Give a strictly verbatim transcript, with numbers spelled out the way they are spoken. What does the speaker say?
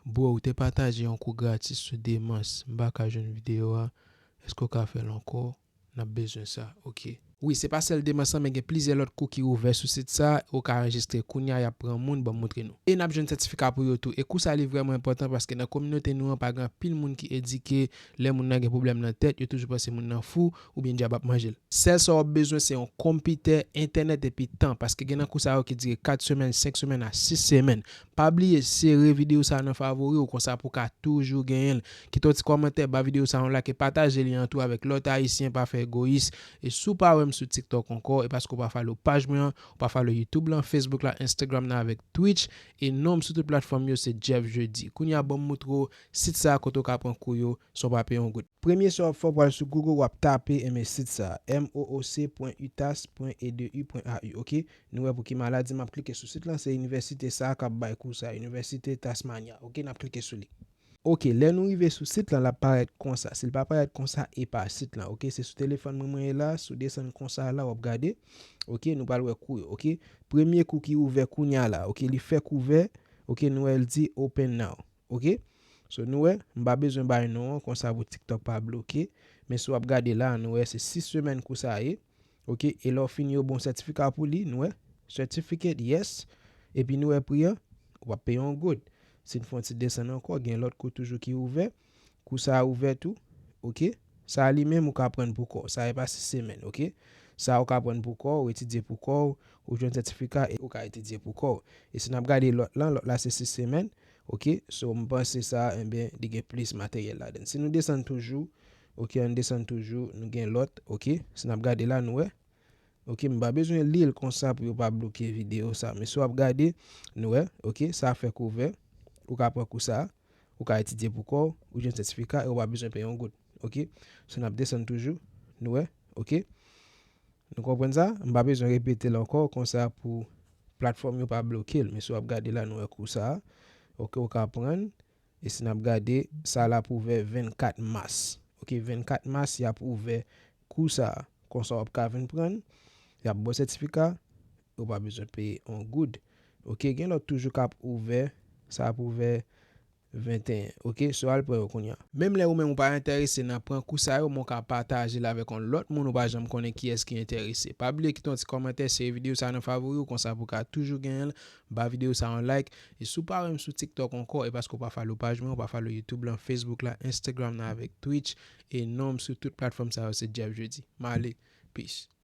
Bro, ou te pataje yon kou gratis sou Demans. M pa ka jwenn videyo a. Èske w ka fè l ankò? N ap bezwen sa. Ok. Wi, se pa sèl Demans lan, men gen plizyè lòt kou ki ouvè sou sit sa. Ou ka anrejistre kounye a, y ap pran moun, ban m montre nou. E n ap jwenn sètifika pou yo tou. E kou sa li vrèman enpòtan paske nan kominote nou an, pa gen anpil moun ki edike. Lè moun nan gen pwoblèm nan tèt, yo toujou panse moun nan fou oubyen dyab ap manje l. Sèl sa w ap bezwen, se yon konpitè, entènèt epi tan, paske gen nan kou sa yo ki dire kat semèn, senk semèn a sis semèn. Pa bliye sere videyo sa nan favori w, konsa pou w ka toujou genyen l. Kite yon ti kòmantè, ba videyo sa yon like e pataje li an tou avèk lòt Ayisyen, pa fè egoyis. E si w pa wè m sou TikTok ankò, e paske w pa follow paj mwen an, w pa follow YouTube lan, Facebook la, Instagram nan avèk Twitch, e non m sou tout platfòm yo se Jeff Jeudi. Kounye a ban m montre w sit sa kote w ka pran kou yo san w pa peye yon goud. Premye sa w ap fè, w pral sou Google, w ap tape enben sit sa, M O O C point utas point E D U point A U, ok? Nou wè pou ki maladi m ap klike sou sit lan, se inivèsite sa k ap bay kou sa, Inivèsite Tasmania, ok? N ap klike sou li. Ok, lè nou rive sou sit lan, l ap parèt konsa. Si l pa parèt konsa, e pa sit lan, ok? Se sou telefòn mwen mwen ye la, si w desann konsa la, w ap gade, ok? Nou pral wè kou yo, ok? Premye kou ki ouvè kounye a la, ok? Li fèk ouvè, ok? Nou wè l di open now. Ok? So, nou wè, m pa bezwen bay non an, konsa pou TikTok pa bloke. Men si w ap gade la, nou wè se sis semèn kou sa ye. Ok? E lè w fini, yo ba w sètifika pou li, nou wè. Certificate, yes. Epi nou wè pri an, w ap peye yon goud. Si n fè yon ti desann ankò, gen lòt kou toujou ki ouvè. Kou sa a ouvè tou. Ok? Sa a li menm, ou ka pran pou kò w. Sa a e pa sis semèn, ok? Sa a ou ka pran pou kò w, ou etidye pou kò w, ou jwenn sètifika e ou ka etidye pou kò w. E si n ap gade lòt lan, lòt la se sis semèn. Ok, so m panse sa, enben, li gen plis materyèl ladan. Si nou desann toujou, ok, ann desann toujou, nou gen lòt, ok. Si n ap gade la, nou wè. Ok, m pa bezwen li l konsa pou yo pa bloke videyo sa. Men si w ap gade, nou wè, ok, sa fèk ouvè. Ou ka pran kou sa, ou ka etidye pou kò w, ou jwenn sètifika e ou pa bezwen peye yon goud. Ok, so n ap desann toujou, nou wè, ok. Nou konprann sa? M pa bezwen repete l ankò, konsa pou platfòm yo pa bloke l. Men si w ap gade la, nou wè kou sa a. Ok, ou ka pran l. E si n ap gade, sa la ap ouvè vennkat mas. Ok, vennkat mas, y ap ouvè kou sa a. Konsa w ap ka vin pran l. Y ap ba w sètifika. Ou pa bezwen peye yon goud. Ok, gen lòt toujou k ap ouvè. Sa ap ouvè venteyen. Ok, so al pran yo kounye a. Menm lè ou menm ou pa enterese nan pran kou sa yo, men w ka pataje l avèk yon lòt moun ou pa janm konnen kiyès ki enterese. Pa bliye kite yon ti kòmantè, sere videyo sa nan favori w, konsa pou w ka toujou genyen l. Ba videyo sa yon like. E si w pa wè m sou TikTok ankò, e paske w pa follow paj mwen, w pa follow YouTube lan, Facebook la, Instagram nan avèk Twitch. E non m sou tout platfòm sa yo se Jeff Jeudi. M ale. Peace.